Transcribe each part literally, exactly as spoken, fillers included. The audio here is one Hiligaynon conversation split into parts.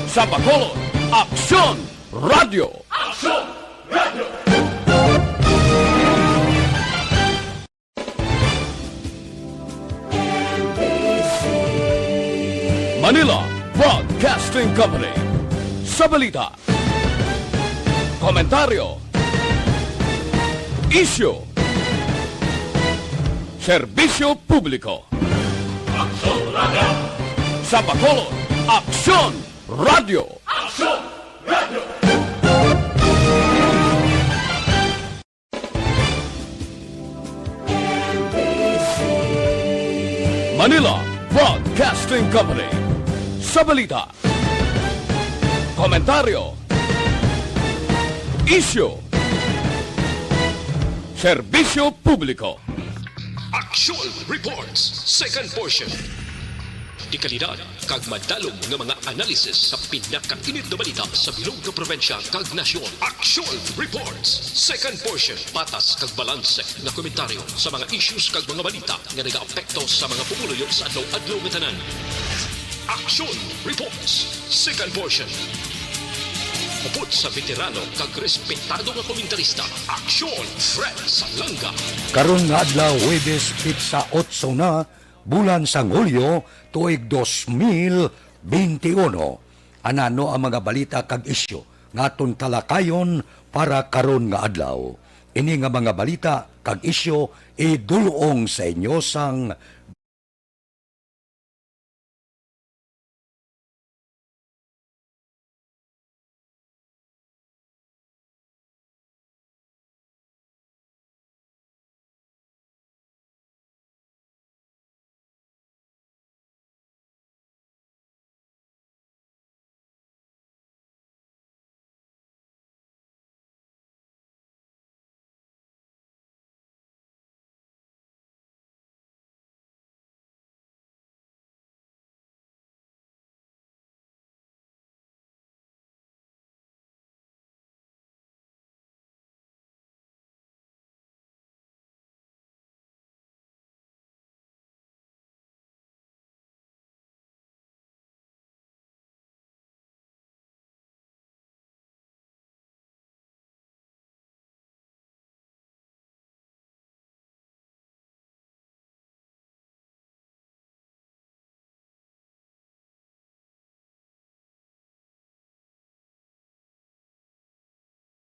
Sa Bacolod, Aksyon Radio. Aksyon Radio. Manila Broadcasting Company. Sa balita, komentaryo, isyu, serbisyo publiko. Aksyon Radio. Sa Bacolod, Aksyon Radio. Aksyon Radio. Manila Broadcasting Company. Sa balita, komentaryo, isyu, serbisyo publiko. Action Reports, second portion. Dekalidad kag madalom nga mga analysis sa pinakainit nga balita sa bilog nga probinsya kag nasyon. Action Reports, second portion. Patas kag balanse nga komentaryo sa mga issues kag mga balita nga nagaapekto sa mga pumuluyo sa adlaw-adlaw nga tanan. Action Reports, second portion. Upod sa veterano kag respetado nga komentarista, Aksyon Fred Salanga. Karon nga adlaw, Huwebes, petsa otso na, bulan sang Hulyo, tuig dos mil benti uno. Anano ang mga balita kag isyu nga aton talakayon para karon nga adlaw? Ini nga mga balita kag isyu idul-ong sa inyo sang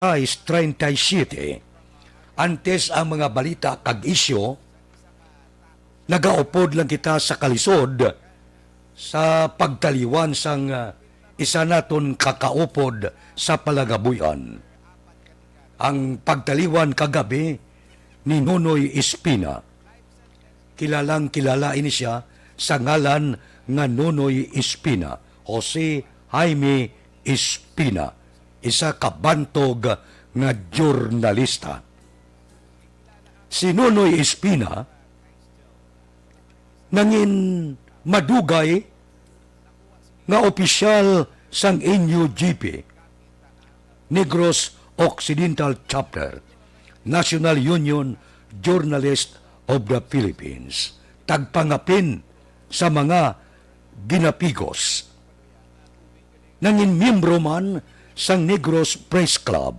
Ice treinta y siete. Antes ang mga balita kag isyu, nagaupod lang kita sa kalisod sa pagtaliwan sang, ah, isa naton kakaupod sa palangabuy-an. Ang pagtaliwan kagabi ni Nonoy Espina. Kilalang kilala ini siya sa ngalan nga Nonoy Espina, Jose Jaime Espina, isa ka bantog nga journalista. Si Nonoy Espina nangin madugay nga opisyal sang N U G P, Negros Occidental Chapter, National Union Journalist of the Philippines, tagpangapin sa mga ginapigos. Nangin miyembro man sang Negros Press Club.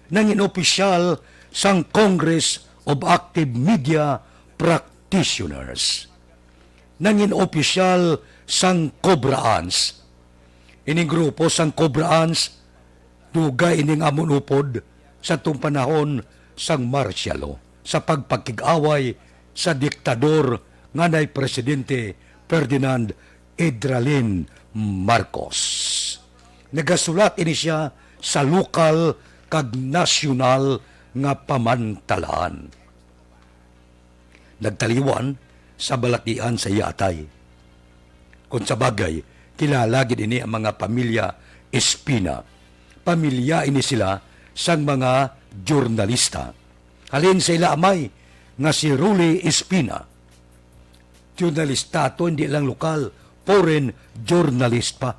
Nangin opisyal sang Congress of Active Media Practitioners. Nangin opisyal sang Cobra Ants. Ining grupo sang Cobra Ants, dugay ining amon upod sa tung panahon sang martial law, sa pagpakig-away sa diktador nga nay Presidente Ferdinand Edralin Marcos. Nagasulat ini siya sa lokal kag nasyonal nga pamantalaan. Nagtaliwan sa balatian sa iya atay. Kon sa bagay, kilala gid ini ang mga pamilya Espina. Pamilya ini sila sang mga journalista. Halin sa ila amay nga si Rolly Espina. Journalista to, hindi lang lokal, foreign journalist pa.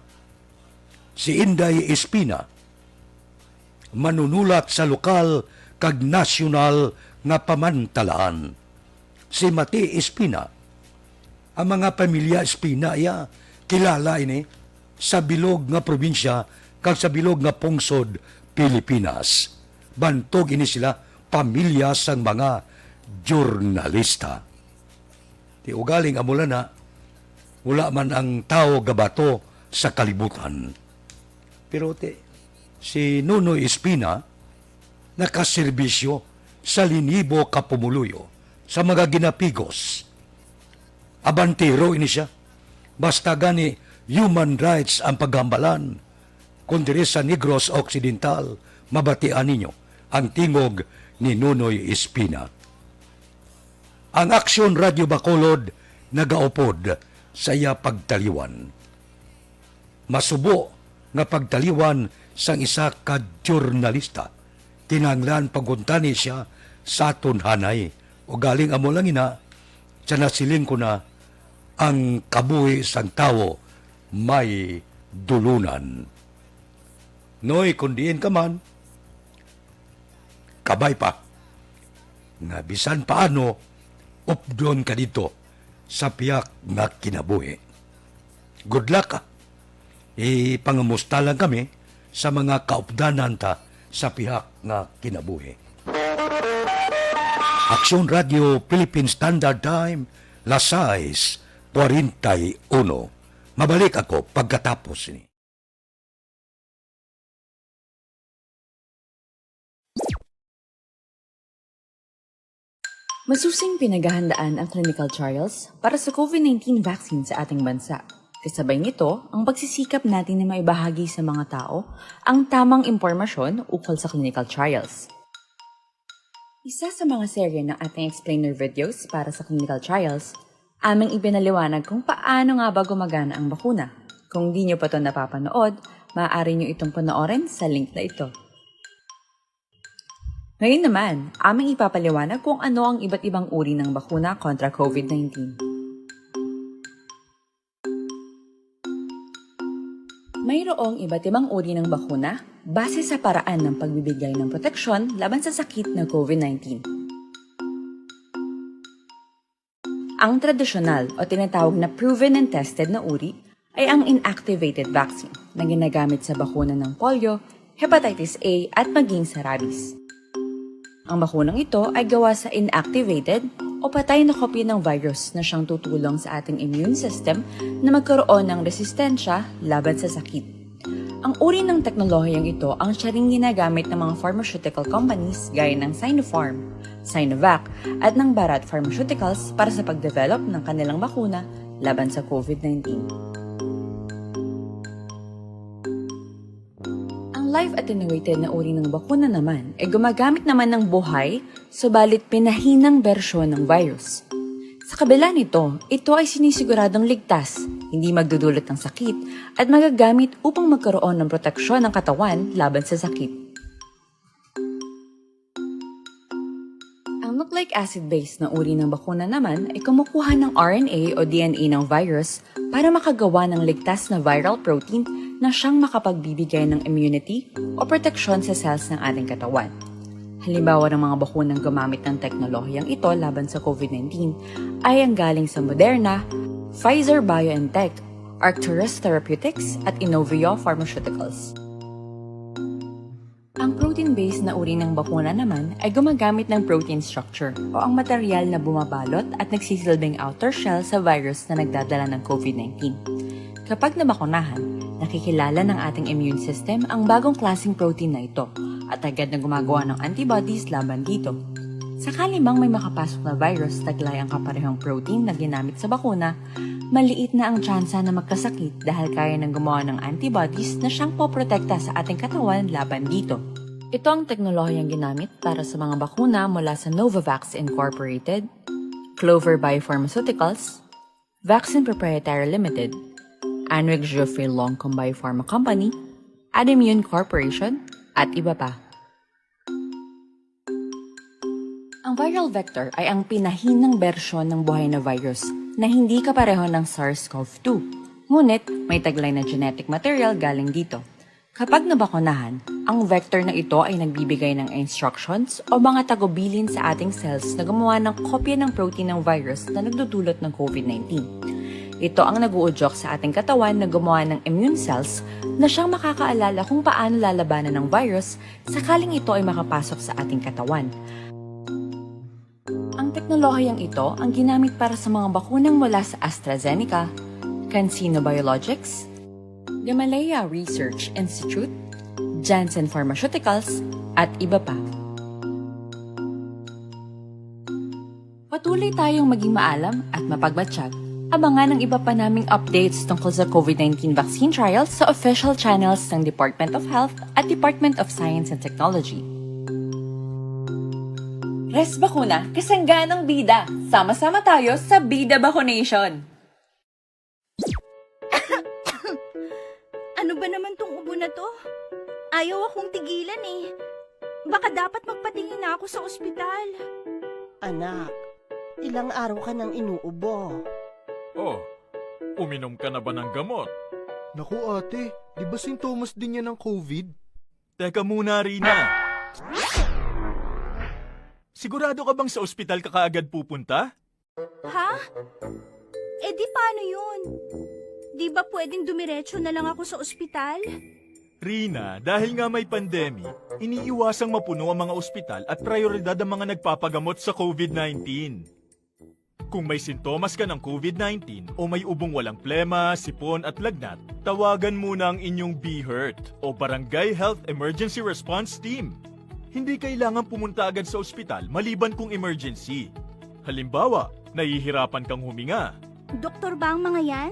Si Inday Espina, manunulat sa lokal kag nasyonal nga pamantalaan. Si Mati Espina, ang mga pamilya Espina iya, kilala ini. sa bilog nga probinsya kag sa bilog nga pungsod Pilipinas. Bantog ini sila pamilya sang mga jurnalista. Ti ugaling amo lang na, wala man ang tawo gabato sa kalibutan. Pero ti, si Nonoy Espina nakaserbisyo sa linibo ka pumuluyo sa mga ginapigos. Abantero ini siya. Basta gani human rights ang paghambalan, kung diri sa Negros Occidental, mabatian ninyo ang tingog ni Nonoy Espina. Ang Aksyon Radio Bacolod nagaupod sa iya pagtaliwan. Masubo nga pagtaliwan sang isa ka jurnalista, kinahanglan paguntani siya sa aton hanay. Ugaling amo lang ina, sa nasiling ko na, ang kabuhi sang tawo may dulunan. Noy, kung diin ka man, kabay pa nga bisan paano, updon ka dito sa pihak nga kinabuhi. Good luck, ah. Ipangamusta lang kami sa mga kaupdanan ta sa pihak nga kinabuhi. Aksyon Radio Philippine Standard Time, las sais cuarenta y uno. Mabalik ako pagkatapos ni. Masusing pinaghahandaan ang clinical trials para sa COVID nineteen vaccine sa ating bansa. Kasabay nito, ang pagsisikap natin na maibahagi sa mga tao ang tamang impormasyon ukol sa clinical trials. Isa sa mga serye ng ating explainer videos para sa clinical trials, aming ipinaliwanag kung paano nga ba gumagana ang bakuna. Kung di nyo pa to napapanood, maaari nyo itong panoorin sa link na ito. Ngayon naman, aming ipapaliwanag kung ano ang iba't ibang uri ng bakuna kontra COVID nineteen. Mayroong iba't ibang uri ng bakuna base sa paraan ng pagbibigay ng proteksyon laban sa sakit na COVID nineteen. Ang tradisyonal o tinatawag na proven and tested na uri ay ang inactivated vaccine na ginagamit sa bakuna ng polio, hepatitis A, at maging sa rabies. Ang bakunang ito ay gawa sa inactivated o patay na kopya ng virus na siyang tutulong sa ating immune system na magkaroon ng resistensya laban sa sakit. Ang uri ng teknolohiyang ito ang siya ring ginagamit ng mga pharmaceutical companies gaya ng Sinopharm, Sinovac, at ng Bharat Pharmaceuticals para sa pagdevelop ng kanilang bakuna laban sa COVID nineteen. Ang live attenuated na uri ng bakuna naman ay gumagamit naman ng buhay, subalit pinahinang bersyon ng virus. Sa kabila nito, ito ay sinisiguradong ligtas, hindi magdudulot ng sakit, at magagamit upang magkaroon ng proteksyon ng katawan laban sa sakit. Ang nucleic acid-based na uri ng bakuna naman ay kumukuha ng R N A o D N A ng virus para makagawa ng ligtas na viral protein na siyang makapagbibigay ng immunity o proteksyon sa cells ng ating katawan. Halimbawa ng mga bakunang gumamit ng teknolohiyang ito laban sa COVID nineteen ay ang galing sa Moderna, Pfizer-BioNTech, Arcturus Therapeutics, at Inovio Pharmaceuticals. Ang protein-based na uri ng bakuna naman ay gumagamit ng protein structure o ang material na bumabalot at nagsisilbing outer shell sa virus na nagdadala ng COVID nineteen. Kapag nabakunahan, nakikilala ng ating immune system ang bagong klaseng protein na ito at agad na gumagawa ng antibodies laban dito. Sakali mang may makapasok na virus, taglay ang kaparehong protein na ginamit sa bakuna, maliit na ang tsansa na magkasakit dahil kaya nang gumawa ng antibodies na siyang poprotekta sa ating katawan laban dito. Ito ang teknolohiyang ginamit para sa mga bakuna mula sa Novavax Incorporated, Clover Biopharmaceuticals, Vaccine Proprietary Limited, Anwick Jeffrey Longcomb Biopharma Company, Adimmune Corporation, at iba pa. Ang viral vector ay ang pinahinang bersyon ng buhay na virus na hindi kapareho ng SARS-CoV two. Ngunit, may taglay na genetic material galing dito. Kapag nabakunahan, ang vector na ito ay nagbibigay ng instructions o mga tagubilin sa ating cells na gumawa ng kopya ng protein ng virus na nagdudulot ng COVID nineteen. Ito ang nag-uudyok sa ating katawan na gumawa ng immune cells na siyang makakaalala kung paano lalabanan ng virus sakaling ito ay makapasok sa ating katawan. Ang teknolohiyang ito ang ginamit para sa mga bakunang mula sa AstraZeneca, CanSino Biologics, Gamaleya Research Institute, Janssen Pharmaceuticals, at iba pa. Patuloy tayong maging maalam at mapagmatsyag. Abangan ang iba pa naming updates tungkol sa COVID nineteen vaccine trials sa official channels ng Department of Health at Department of Science and Technology. Res Bakuna, kasangganang bida. Sama-sama tayo sa Bida Bakunation. Ano ba naman tong ubo na to? Ayaw akong tigilan eh. Baka dapat magpatingin na ako sa ospital. Anak, ilang araw ka nang inuubo. Oh, uminom ka na ba ng gamot? Naku ate, di ba sintomas din yan ng COVID? Teka muna, Rina. Sigurado ka bang sa ospital ka kaagad pupunta? Ha? Eh di paano yun? Di ba pwedeng dumiretso na lang ako sa ospital? Rina, dahil nga may pandemic, iniiwasang mapuno ang mga ospital at prioridad ang mga nagpapagamot sa COVID nineteen. Kung may sintomas ka ng COVID nineteen o may ubong walang plema, sipon at lagnat, tawagan muna ang inyong BHERT o Barangay Health Emergency Response Team. Hindi kailangan pumunta agad sa ospital maliban kung emergency. Halimbawa, nahihirapan kang huminga. Doktor ba ang mga yan?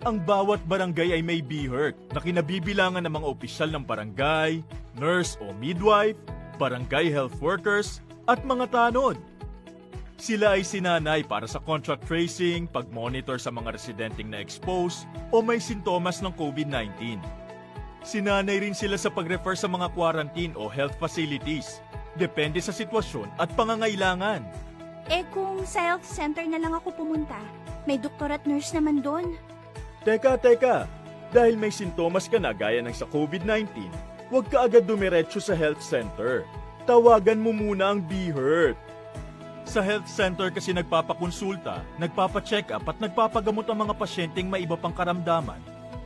Ang bawat barangay ay may BHERT na kinabibilangan ng mga opisyal ng barangay, nurse o midwife, barangay health workers, at mga tanod. Sila ay sinanay para sa contact tracing, pag-monitor sa mga residenteng na-expose o may sintomas ng COVID nineteen. Sinanay rin sila sa pag-refer sa mga quarantine o health facilities, depende sa sitwasyon at pangangailangan. Eh kung sa health center na lang ako pumunta, may doktor at nurse naman doon. Teka, teka! Dahil may sintomas ka na gaya ng sa COVID nineteen, huwag ka agad dumiretso sa health center. Tawagan mo muna ang BHERT. Sa health center kasi nagpapakonsulta, nagpapacheck-up at nagpapagamot ang mga pasyenteng may iba pang karamdaman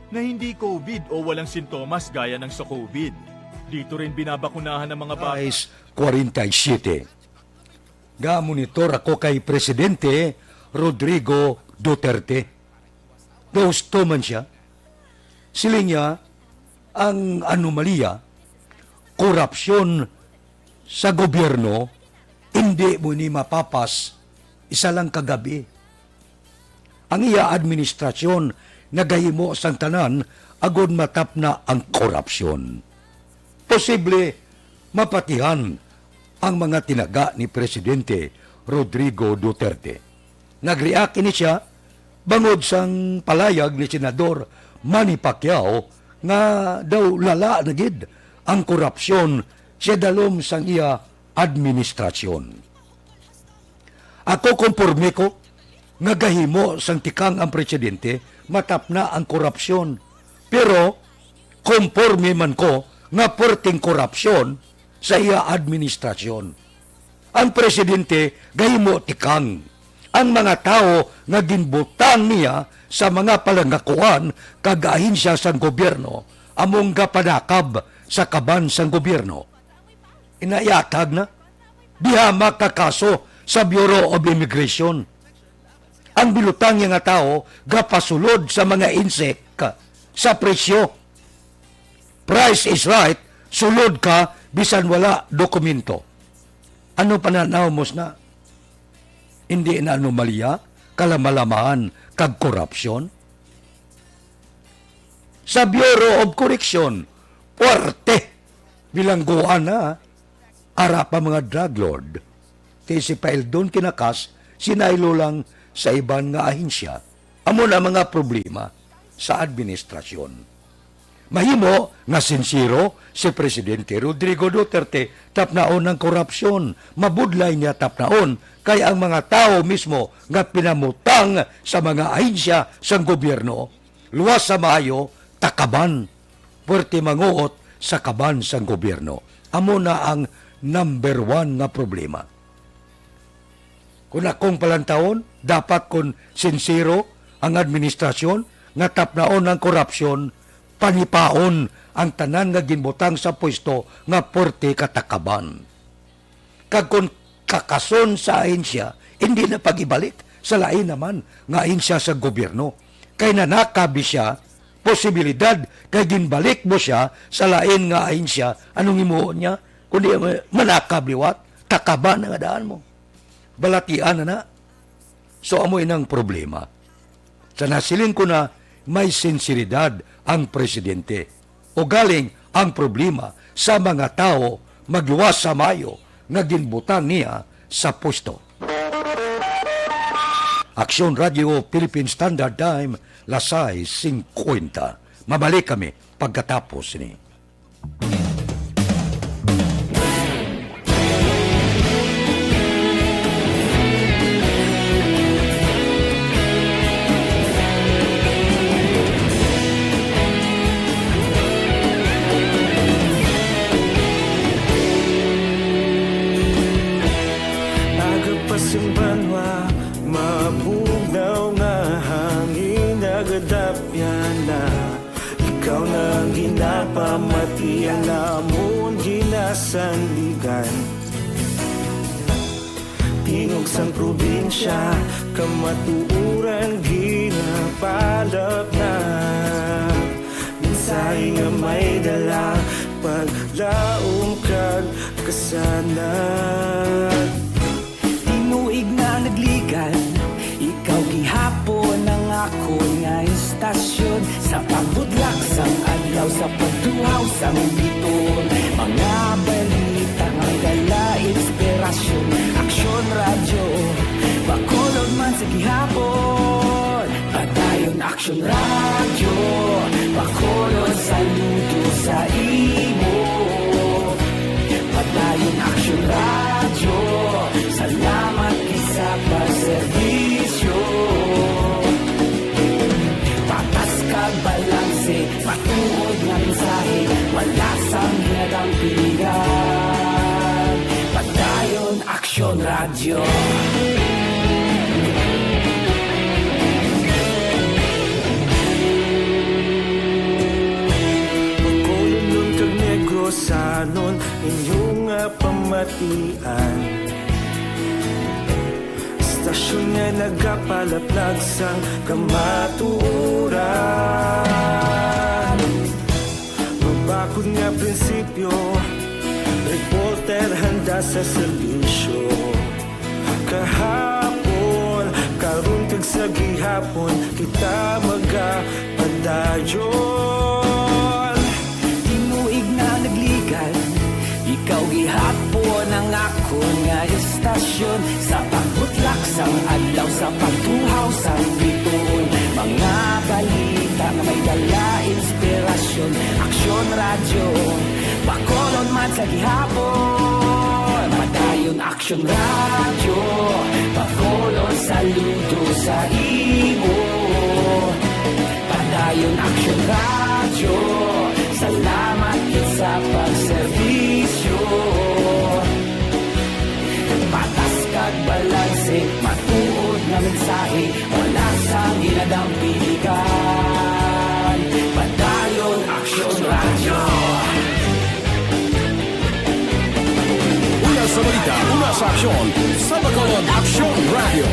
na hindi COVID o walang sintomas gaya ng sa COVID. Dito rin binabakunahan ang mga bata. Vice forty-seven. Gamonitor ako kay Presidente Rodrigo Duterte. Gusto man siya. Siling niya, ang anomalya, korupsyon sa gobyerno, hindi mo ni mapapas isa lang kagabi. Ang iya administrasyon nagahimo sang tanan agod matapna ang korupsyon. Posible mapatihan ang mga tinaga ni Presidente Rodrigo Duterte. Nag-react ini siya bangod sang palayag ni Senador Manny Pacquiao nga daw lala na gid ang korupsyon sa dalom sang iya administrasyon. Ako, komporme ko nga gahimo sang tikang ang presidente matapna ang korupsyon. Pero komporme man ko nga perting korupsyon sa iya administrasyon. Ang presidente gahimo tikang. Ang mga tawo nga ginbutang niya sa mga palangakuan kag ahensya sang gobyerno among gapanakab sa kaban sang gobyerno. Inayatag na. Diha makakaso sa Bureau of Immigration. Ang bilutang niya nga tawo gapasulod sa mga insek sa presyo. Price is right, sulod ka bisan wala dokumento. Ano pananaw mo na? Hindi na anomalya, kalamalamahan, kag korupsyon? Sa Bureau of Correction, puwerte bilangguan na. Ara pa mga drug lord, kay si Paildon Kinakas sinaylo lang sa iban nga ahensya. Amo na mga problema sa administrasyon. Mahimo nga sinsero si Presidente Rodrigo Duterte tapnaon ang korupsyon. Mabudlay niya tapnaon kay ang mga tawo mismo nga pinamutang sa mga ahensya sang gobyerno, luwas sa maayo, takaban. Puwerte manguot sa kaban sang gobyerno. Amo na ang number one nga problema. Kung akong palantawon, dapat kon sinsero ang administrasyon nga taplaon ang korupsyon, panipaon ang tanan nga ginbutang sa pwesto nga puwerte katakaban. Kag kon kakason sa ahensya, hindi na pag-ibalik sa lain naman nga ahensya sa gobyerno. Kay nanakab siya, posibilidad kay ginbalik mo siya sa lain nga ahensya, anong himuon niya? Kundi, eh, manakab liwat, takaban na nga daan mo. Balatian na na. So, amo inang problema. Sa nasiling ko na, may sinseridad ang presidente. Ugaling ang problema sa mga tawo magluwas sa maayo nga ginbutang niya sa pwesto. Aksyon Radio Philippine Standard Time, las sais singkwenta. Mabalik kami pagkatapos ni. Aga pa sing banwa, mabugnaw nga hangin, nagadapyan na. Ikaw na ang ginapamati, ang amon ginasandigan. Tingog sang probinsya, kamatuoran ginapalapnag. Mensahe nga may dala, paglaom kag kasanag. Tinuig na nagligan, ikaw gihapon ang akon nga istasyon. Sa pagbudlak sang adlaw, sa pagtuhaw sang bituon, mga balita nga dala inspirasyon. Aksyon Radyo, Bacolod man sa gihapon. Padayon Aksyon Radyo, Bacolod, saludo sa imo. Padayon Aksyon Radyo, salamat gid sa pagserbisyo. Patas kag balanse, matuod nga mensahe, wala sang ginadampigan. Padayon Aksyon Radyo. Bacolodnon kag Negrosanon, inyo nga pamatian. Istasyon nga nagapalaplag sang kamatuoran. Mabakod nga prinsipyo, reporter handa sa serbisyo. Kahapon, karon kag sa gihapon, kita magapadayon. Tinuig na nagligan, ikaw gihapon ang akon nga istasyon. Sa pagbutlak sang adlaw, sa pagtuhaw sang bituon, mga balita nga may dala inspirasyon. Aksyon Radyo, Bacolod man sa gihapon. Padayon Aksyon Radyo, Bacolod, saludo sa imo. Padayon Aksyon Radyo, salamat gid sa pagserbisyo. Patas kag balanse, matuod nga mensahe, wala sang ginadampigan. Padayon Aksyon Radyo. Una sa balita, una sa aksyon, sa Bacolod Aksyon Radyo.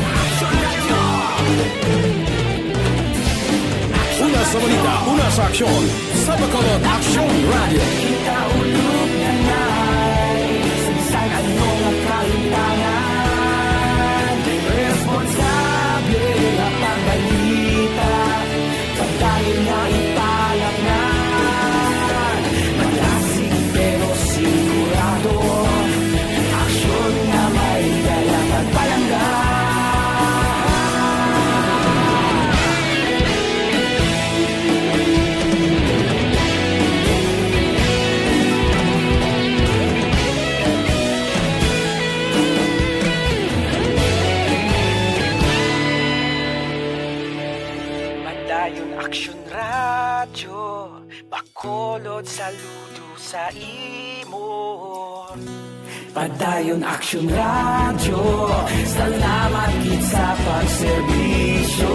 Una sa balita, una sa aksyon, sa Bacolod Aksyon Radyo. Kita ulog na nai, sa bisan ano nga kahimtangan, responsable nga pagbalita. Padayon nga ipalapngan, malasig pero sigurado. Aksyon nga may dala kag palangga. Padayon Aksyon Radyo, Bacolod, saludo sa imo. Padayon Aksyon Radyo, salamat gid sa pagserbisyo.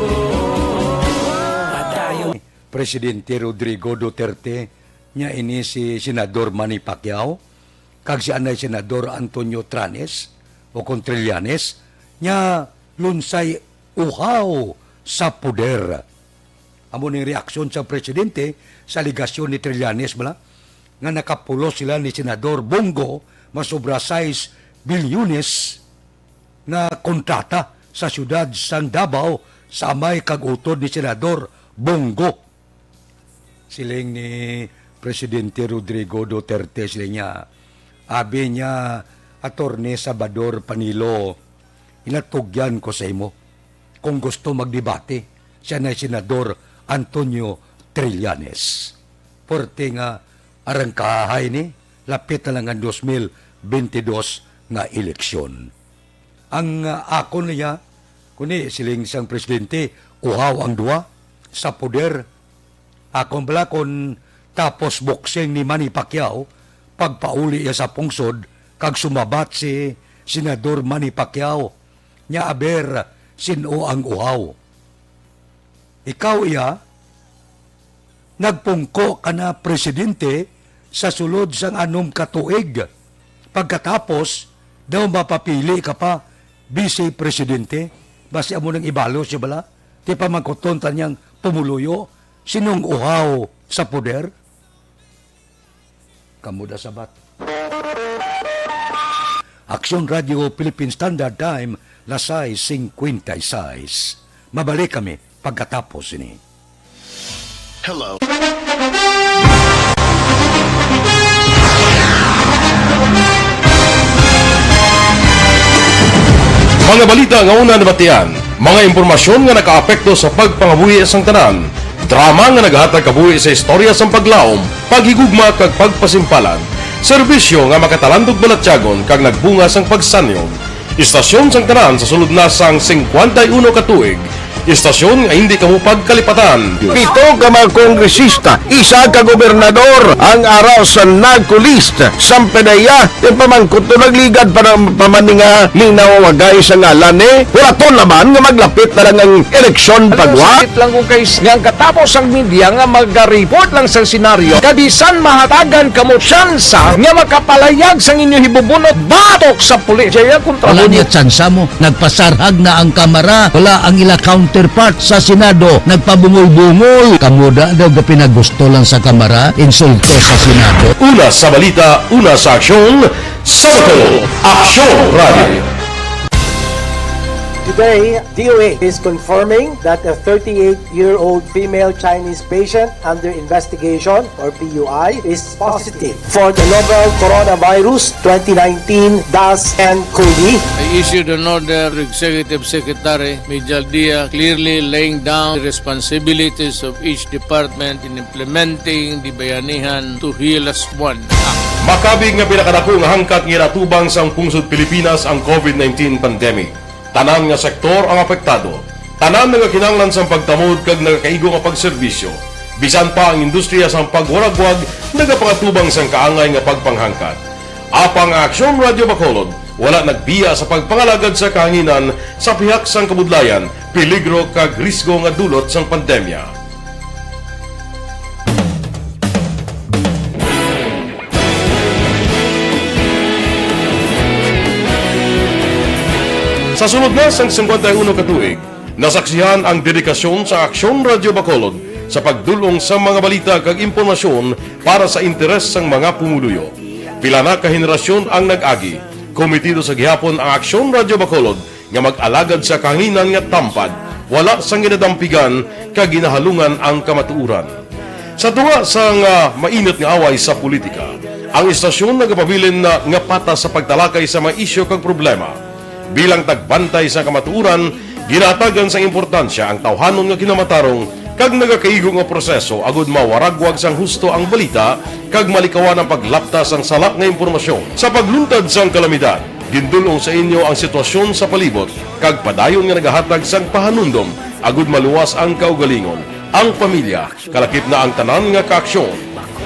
Padayon. Presidente Rodrigo Duterte, nya ini si Senador Manny Pacquiao, kag si anay Senador Antonio Tranes o kon Trillanes, nya lunsay uhaw sa poder. Amo ning reaksyon sa presidente sa alegasyon ni Trillanes bala nga nakapulos sila ni Senador Bong Go, masobra sais bilyones nga kontrata sa siyudad sang Davao sa amay kag utod ni Senador Bong Go. Siling ni Presidente Rodrigo Duterte, siling niya, abi niya, Attorney Salvador Panelo, inatugyan ko sa imo kung gusto magdebate siya na Senador Antonio Trillanes. Puwerte nga arangkahay ni, lapit na lang ang dos mil bentidós nga eleksyon. Ang, ah, akon niya, kuni siling sang presidente, uhaw ang duwa sa poder. Akon bala kon tapos boxing ni Manny Pacquiao, pagpauli iya sa pungsod kag sumabat si Senador Manny Pacquiao, nya aber sin-o ang uhaw. Ikaw iya, nagpungko ka na presidente sa sulod sang anom ka tuig. Pagkatapos, daw mapapili ka pa, Vice Presidente? Basi amo nang ibalo siya bala? Ti pamangkuton ta niyang pumuluyo, sinong uhaw sa poder? Kamo da sabat. Aksyon Radio Philippine Standard Time, las sais cincuenta y seis. Mabalik kami pagkatapos ini. Hello. Mga balita nga una nabatian, mga impormasyon nga nakaapekto sa pagpangabuhi sang tanan, drama nga nagahatag kabuhi sa istorya sang paglaom, paghigugma, kag pagpasimpalan, serbisyo nga makatalandog balatyagon kag nagbunga sang pagsanyog. Istasyon sang tanan sa sulod na sang cincuenta y uno ka tuig. Istasyon nga hindi kamo pagkalipatan. Pito ka mga kongresista, isa ka gobernador ang ara sa NAGCO list. Sampanaya, ipamangkot to nagligad para pamaninga ni nawawagay sa ngalan ni. Wala to naman nga maglapit na lang ang eleksyon pagwa. Sakit lang kung kay nga ang katapos ang media nga maga-report lang sa senaryo. Kabisan mahatagan kamo tsansa nga makapalayag sang inyo hibubunot batok sa pulis. Jaya kontra Wala mo. Niya tsansa mo. Nagpasarhag na ang kamara. Wala ang ila counterpart sa Senado. Nagpabungol-bungol. Kamo da daw gapinagusto lang sa kamara. Insulto sa Senado. Una sa balita, una sa aksyon, sa Bacolod, Aksyon Radio. Today, D O H is confirming that a thirty-eight-year-old female Chinese patient under investigation, or P U I, is positive for the novel Coronavirus twenty nineteen dash N COVID. I issued an order to Executive Secretary Mijal Dia, clearly laying down the responsibilities of each department in implementing the Bayanihan to Heal Us One Act. Makabig nga pinakadako nga hangkat nga ginatubang sang pungsod Pilipinas ang COVID nineteen pandemic. Tanan nga sektor ang apektado. Tanan nagakinahanglan sang pagtamod kag nagakaigo nga pagserbisyo. Bisan pa ang industriya sang pagwaragwag nagapangatubang sang kaangay nga pagpanghangkat. Apang ang Aksyon Radio Bacolod wala nagbiya sa pagpangalagad sa kahanginan sa pihak sang kabudlayan, peligro kag risgo nga dulot sang pandemya. Sa sulod na sang cincuenta y uno ka tuig, nasaksihan ang dedikasyon sa Aksyon Radio Bacolod sa pagdul-ong sa mga balita kag impormasyon para sa interes sang mga pumuluyo. Pila na ka henerasyon ang nag-agi. Komitido sa gihapon ang Aksyon Radio Bacolod nga mag-alagad sa kahanginan nga tampad, wala sang ginadampigan kag ginahalungan ang kamatuoran. Sa tunga sang, ah, mainit nga away sa politika, ang istasyon nagapabilin na nga patas sa pagtalakay sa mga isyu kag problema. Bilang tagbantay sa kamatuoran, ginahatagan sang importansya ang tawhanon nga kinamatarong kag nagakaigo nga proseso agud mawaragwag sang husto ang balita kag malikawan ang paglapta sang sala nga impormasyon. Sa pagluntad sang kalamidad, gindul-ong sa inyo ang sitwasyon sa palibot kag padayon nga nagahatag sang pahanumdom agud maluwas ang kaugalingon, ang pamilya, kalakip na ang tanan nga kaaksyon.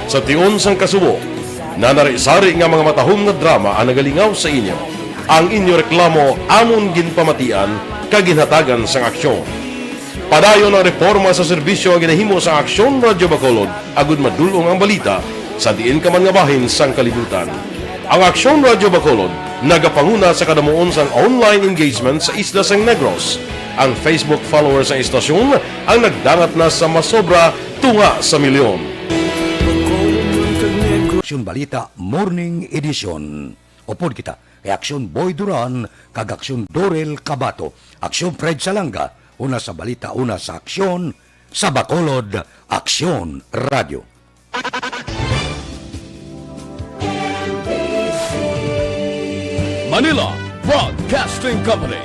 Sa tion sang kasubo, Nanari-sari nga mga matahom nga drama ang nagalingaw sa inyo. Ang inyo reklamo amon ginpamatian kag ginhatagan sang aksyon. Padayon ang reforma sa serbisyo nga ginahimo sang Aksyon Radyo Bacolod agud madul-ong ang balita sa diin ka man nga bahin sang kalibutan. Ang Aksyon Radyo Bacolod nagapanguna sa kadamuon sang online engagement sa isla sang Negros. Ang Facebook followers sang istasyon ang nagdangat na sa masobra tunga sa milyon. Aksyon Balita Morning Edition. Upod kita kay Aksyon Boy Duran kag Aksyon Dorel Cabato, Aksyon Fred Salanga, una sa balita, una sa aksyon, sa Bacolod, Aksyon Radio. Manila Broadcasting Company.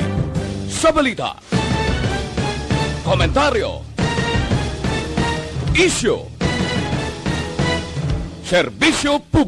Sa balita, komentaryo, isyu, serbisyo publiko.